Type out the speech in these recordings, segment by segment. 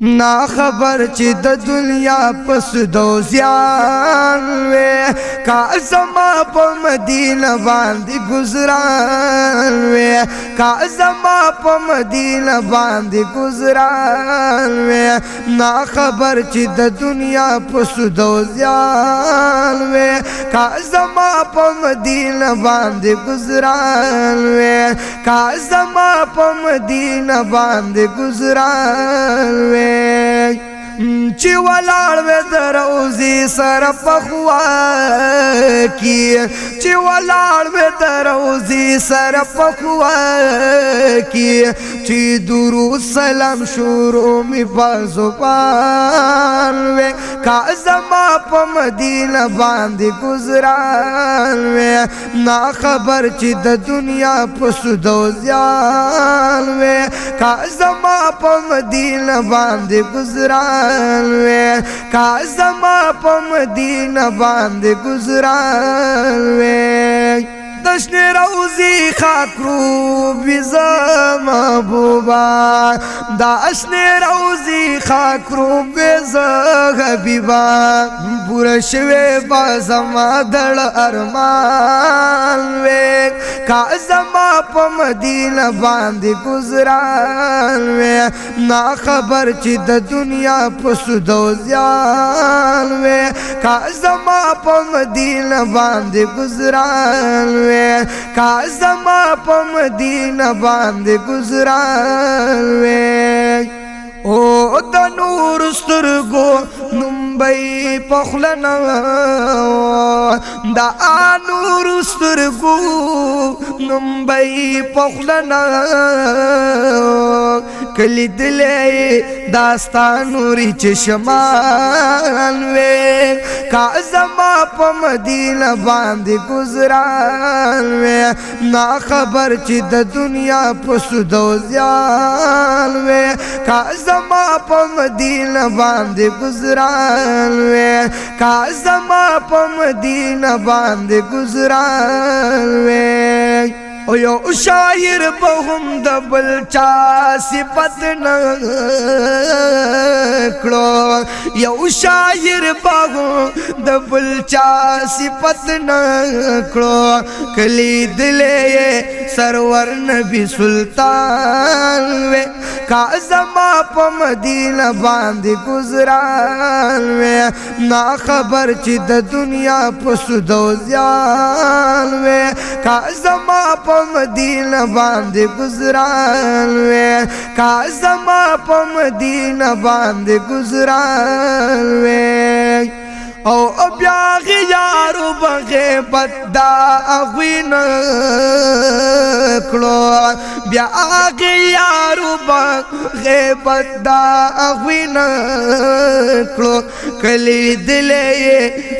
نا خبر چې د دنیا پس دوزیان وې، کا زما په مدینه باندې گزران وې، کا زما په مدینه باندې گزران وې۔ نا خبر چې د دنیا پس دوزیان وې، کا زما په مدینه باندې گزران وې، کا زما په مدینه باندې گزران وې۔ چې ولاړ وې دروزی سره پخوا کی، چې ولاړ وې دروزی سره پخوا کی، چې درود سلام شروع می په زبان وې، کا زما په مدینه باندې گزران وې۔ نا خبر چې د دنیا په سود او زیان وې، کا زما په مدینه باندې گزران وې، کا زما په مدینه باندې گزران وې۔ دشن روزی خاکرو بیزا محبوبا، دشن روزی خاکرو بیزا حبیبا، پورا شوی با زما دړ ارمان وې، کا زما په مدینه باندې گزران وې۔ نا خبر چې د دنیا په سود او زیان وې، کا زما په مدینه باندې گزران وې، کا زما په مدینه باندې گزران وې۔ او د نور سترګو نوم به په خوله نه، د نور سترګو نوم به په خوله نه، کلی دلې داستان نوري چشمان وې، کا زما په مدینه باندې گزران وې۔ نا خبر چې د دنیا په سود او زیان وې، کا زما په مدینه باندې گزران وې، کا زما په مدینه باندې گزران وې۔ او یو شاعر به هم د بل چا صفت نه کړو، یو شاعر به هم د بل چا صفت نه کړو، کلی دلې سرور نبی سلطان وې، کا زما په مدینه باندې گزران وې۔ نا خبر چې د دنیا په سود او زیان وې، کا زما په مدینه باندې گزران وې، کا زما په مدینه باندې گزران وې۔ او بیا غیارو بغیبت دا اغوی نه کړو، بیا غیارو بغیبت دا اغوی نه کړو، کلی دلې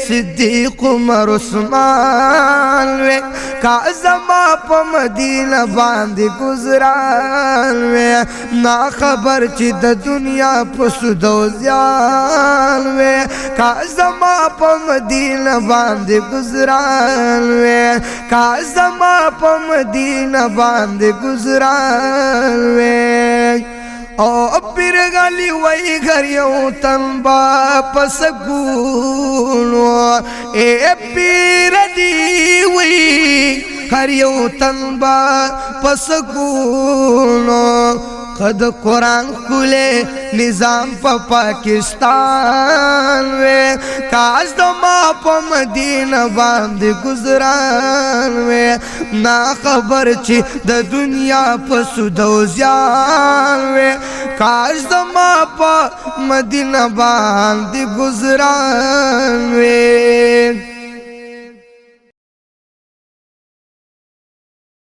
صدیق عمر عثمان وې، کا زما په مدینه باندې گزران وې۔ نا خبر چې د دنیا په سود او زیان وې، کا زما په مدینه باندې گزران وې، کا زما په مدینه باندې گزران وې۔ او پیر غلی وای غر یو تنبا پسکونو، اے پیر دی وی هر یو تنبا پسکونو، قد قرآن کھلے نظام پا پاکستان وے، کاش دما پا مدینہ باندې گزران وے۔ نا خبر چې د دنیا په سود او زیان وے، کاش دما پا مدینہ باندې گزران وے۔